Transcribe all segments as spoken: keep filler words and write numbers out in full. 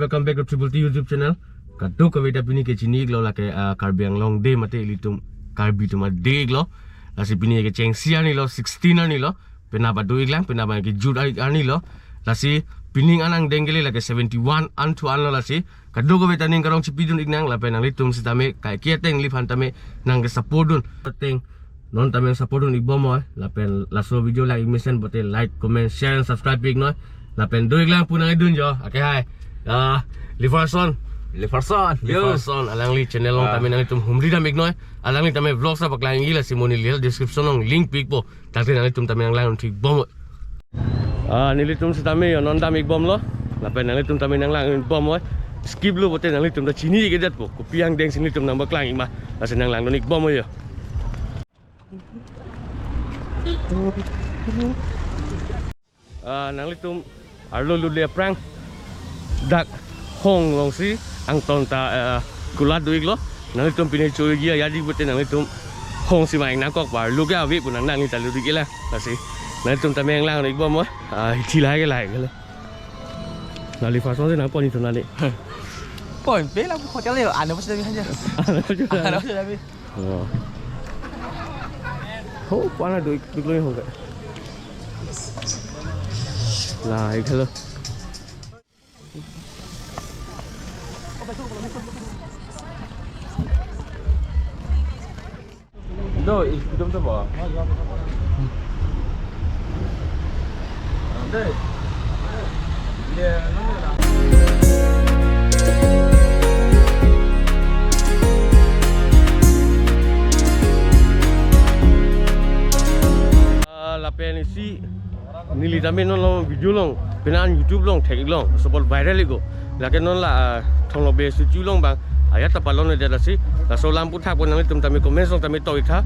Welcome back to Triple T YouTube channel. Kadokave ta pini ke chini iklo lake, ah, Karbi Anglong Day mate ilitum Karbi atum a-day iklo. Lasi pini ke chengsi arni lo, sixteen arni lo. Penap adu iklang, penap ke jut arni lo. Lasi pining an angdeng kele lake seventy-one an thu an lo lasi. Kadokave ta ning karong chipidun iknang lapen nanglitum sitame kaike ateng neliphan tame nangke support dun. Ateng non tame support dun ikbom oi. Lapen laso video lang ik mesen pote like, comment, share and subscribe pi iknoi. Lapen do iklang pu nangkedun jo. Ake hai. Ah, Liverson. Liverson. Yo. Liverson. Alangli channel along, ah, tame nanglitum humri dam iknoi. Alangli tame vlogs apa klang ikla si monit lila description along link pi ikpo. Tangte nanglitum tame nanglang thik bom oi. Ah, nelitum sitame yo non dam ikbom lo. Lapen nanglitum tame nanglang bom oi. Skip lo pote nanglitum ta chini ik-edetpo. Kopi angdeng si nelitum nangpaklang ik ma. Lasi nanglangdun ikbom oi yo. Ah, nanglitum arlo lule aphrang dak hong alongsi angton ta, eh, kulat do iklo. Nanglitum pine choigi ya di pote nanglitum hong si main nangkok par lo ke ave pu nang nangli ta lo di iklang. Lasi nanglitum tame nanglang ikbom oi. Ah, hithi lahai ke lahai ke lo. Nali first one nang pon itu nali. Pon pe la hotel yo, ano pa sinabi hanya. Ano pa sinabi? Ano pa sinabi? Oh. Ho, pana do ik, do ik lo yung ho ka. Lahai ke lo. Do, ikdom to ba? Dei. Ye, no, no, no. Ah, lapen isi neli tame non along video along, penang YouTube along, thek along, support viral iklo. Lake non la, ah, Thong Lokbe statue along abang ajat ta palon-edet lasi. Laso alam aphuthak pu nanglitum tame comment along tame tok iktha.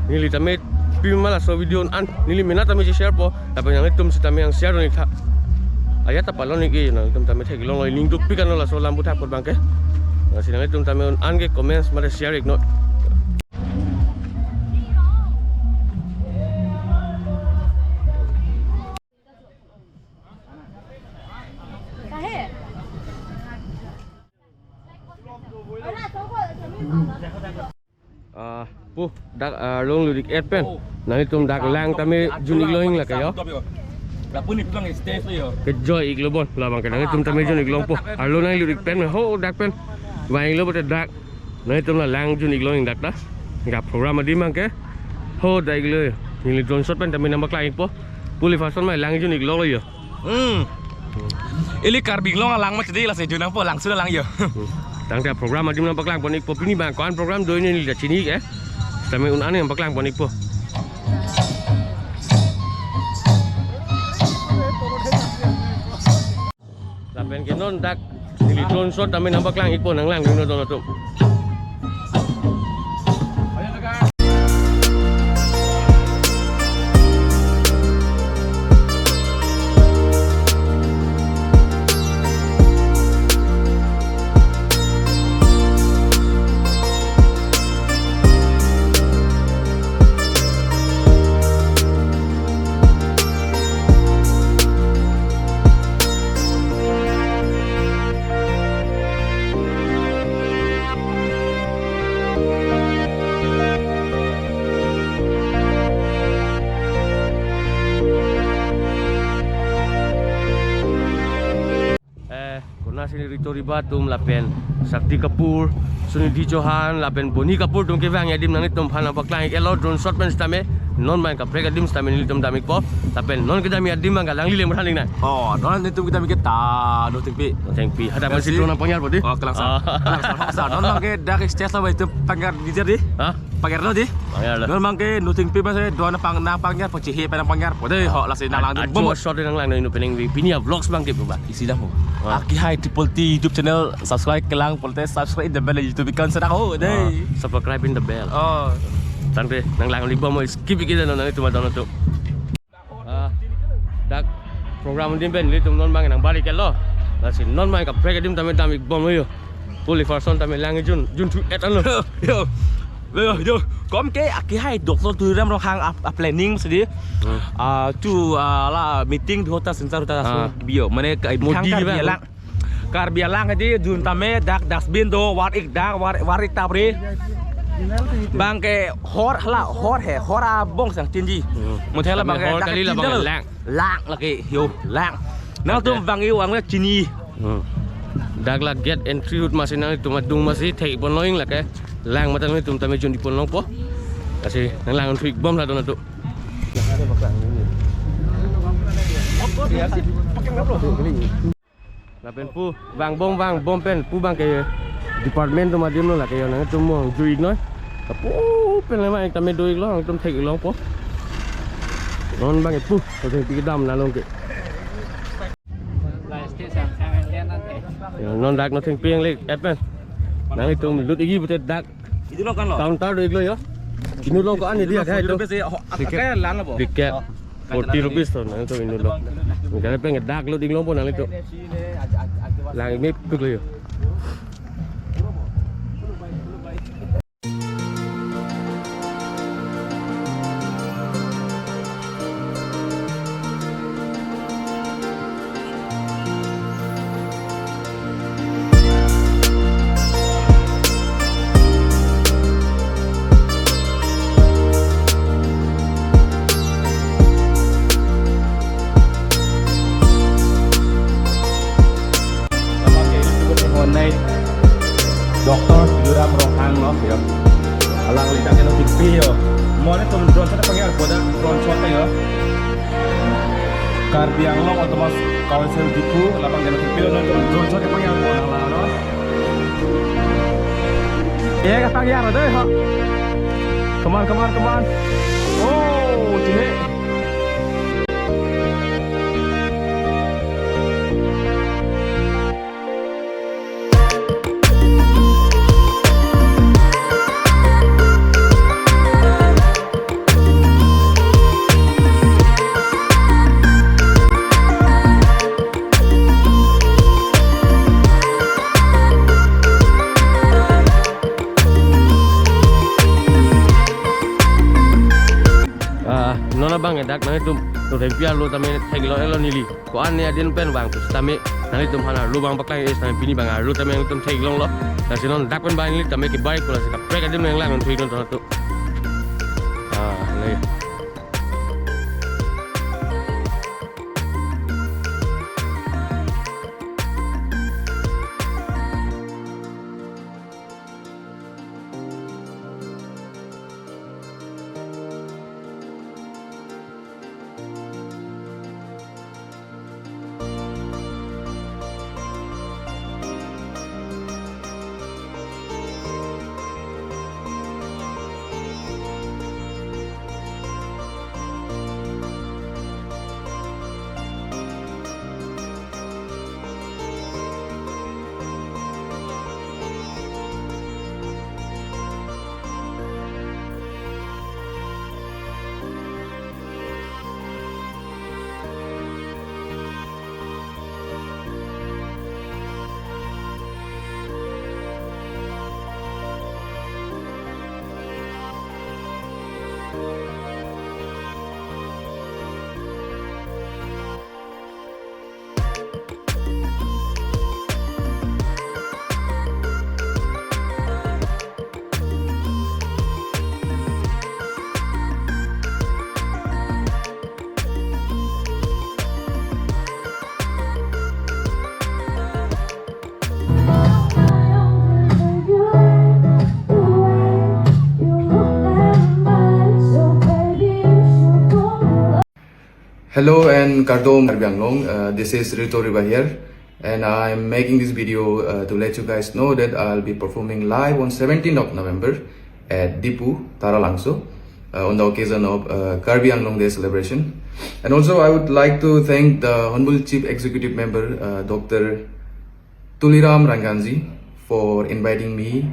Neli tame pima laso video an neli mena tame share po. Lapen nanglitum sitame nang share dun iktha. Ajat ta palon ik-e, nanglitum tame thek along lo, ning duk pi kan lo laso alam aphuthak pu abangke. Lasi nanglitum tame un an ke comments mate share iknoi. Ah, pu, dak, ah, long ludik et pen. Nanglitum dak lang tame jun iklo ing lake yo. Kejoi iklo bon, labang ke nanglitum tame jun iklongpo. Arlo nangludik pen, ho, dak pen. Vang iklo pote dak. Nanglitum la lang jun iklo ing dak ta. Ga program adim abangke. Ho, dak iklo. Neli drone shot pen tame nangpaklang ikpo. Pu Liverson mai lang jun iklo lo yo. Hmm. Ili Karbi Anglong alang ma chedi lasi jun nangpo, lang sudah lang yo. Hmm. Tangte program adim nangpaklang pon ikpo, pini abang ko-an program do neli ta chini ik-e. Tame un an nangpaklang pon ikpo. Lapen ke non dak neli drone shot tame nangpaklang ikpo, nanglangdun non atum. Eh, konat si Rito Riba atum lapen Shakti Kapoor, Sunidhi Chauhan lapen Boney Kapoor atum kevang adim nanglitum aphan nangpaklang ik-e lo, drone shot pen sitame non abang kaprek adim sitame nelitum dam ikpo. Lapen non kedam adim abang alangli leng berhan iknang. Oh, non nelitum kedam ik ta Nothengpi. Nothengpi. Hadak masih drone nangpangyar po di? Oh, kelang sa. Ah. Kelang sa, kelang sa. Non abangke dak stage lo ba itum pangyar di jadi. Hah? Pangyar lo di? Pangyar lo. Non abangke Nothengpi masih drone nangpang, nangpangyar po, chehi pen nangpangyar po. Dei, ho, lasi nanglang ajo bom. Shot nanglang no pini, pini a-vlogs abangke pu ba. Isi dam ho. Ah. Aki Hai Triple T YouTube channel subscribe kelang pulote subscribe the bell YouTube icon seta ho. Dei. Ah, subscribe in the bell. Oh. Tangte nanglang lik bom, skip ik-e non nanglitum adon atum. Ah, dak program adim pen nelitum non abang nangbar ik-e lo. Lasi non abang kaprek adim tame dam ik bom lo yo. Pu Liverson tame lang jun, jun thu et an lo. Yo. Yo, yo. Kom ke Aki Hai Doctor Tuliram Ronghang a, a-planning sidi. Hmm. Ah, tu, ah, la meeting bihota sensar hota. Ah. Bio. Mane ka Modi thangkar kevang. Bilang. Karbi alang hedi jun tame dak dustbin do, war ik dak, war, war ik tapri. Bang ke hor hala, hor he, hor abong sang chinji. Hmm. Muthe la bang ke tame hor dak kali la chinji bang lo. Lang. Lang lagi, yo, lang. Nangtum bang yo ang chini. Hmm. Dak la gate entry ahut masi nangtum adung masi thek pon lo-ing lake. Lang matan nangtum tame jun di pon longpo. Lasi nang lang thek bom la don atu. Lapen pu vang bom, vang bom pen pu bang ke department atum adim lo lake yo, nangtum mo jui noi. Pu pen lema ek tame do ik lo, nangtum thek ik longpo. Non bang ke pu, to thengpi kedam na long ke. Yo, non dak non thengpi ang lek et pen. Nangtum lut ikji pute dak Itu lo kan lo. Counter do ik lo yo. Inut lo ko-an dia hai to. Ticket. Ticket. Oh. Forty rupees to nangtum inut lo. Gare pen dak lut ik longpo nangtum. Lang mepik lo yo. Honai Doctor Tuliram Ronghang lo yo. Alangli dak keno thengpi yo. Mo nelitum drone shot pangjar kodak drone shot yo. Karbi Anglong Autonomous Council Diphu labang keno thengpi lo, nelitum drone shot pangjar kodak la lo. Ye ka pangjar dei ho. Come on, come on, come on. Oh, cihek. Ah, non abang ke dak nangtum to thengpi arlo tame thek lo elo neli. Ko-an ne adin pen vang pusitame nanglitum aphan arlo bang paklang es nang pini bang arlo tame nangtum thek longlo. Lasi non dak pen bang neli tame kebai ko lasi kaprek adim nang lang thek non to. Ah, nai. Hello and kardom Karbi Anglong. Uh, this is Rito Riba here, and I'm making this video uh, to let you guys know that I'll be performing live on seventeenth of November at Diphu, Taralangso, uh, on the occasion of uh, Karbi Anglong Day celebration. And also, I would like to thank the Honorable Chief Executive Member, uh, Doctor Tuliram Ronghang ji, for inviting me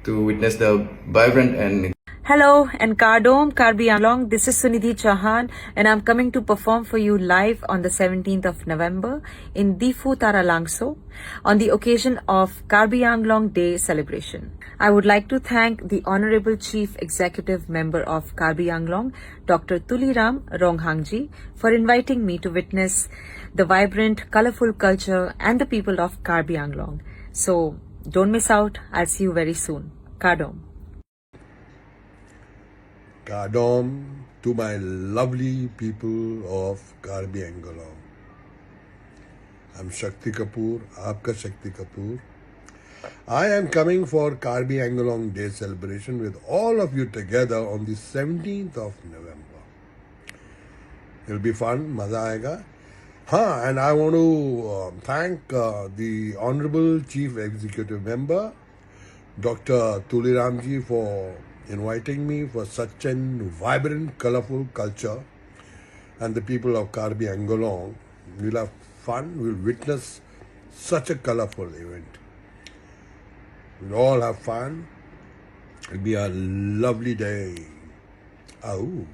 to witness the vibrant and Hello and Kardom Karbi Anglong. This is Sunidhi Chauhan and I'm coming to perform for you live on the seventeenth of November in Diphu Taralangso on the occasion of Karbi Anglong Day celebration. I would like to thank the Honorable Chief Executive Member of Karbi Anglong, Doctor Tuliram Ronghangji, for inviting me to witness the vibrant, colorful culture and the people of Karbi Anglong. So, don't miss out. I'll see you very soon. Kardom. Kardom to my lovely people of Karbi Anglong. I'm Shakti Kapoor, आपका शक्ति Kapoor. I am coming for Karbi Anglong Day celebration with all of you together on the seventeenth of November. It'll be fun, मजा आएगा. हाँ, and I want to uh, thank uh, the Honorable Chief Executive Member, Doctor Tuliram ji, for inviting me for such a vibrant, colorful culture, and the people of Karbi Anglong. We'll have fun, we'll witness such a colorful event. We'll all have fun. It'll be a lovely day. Au.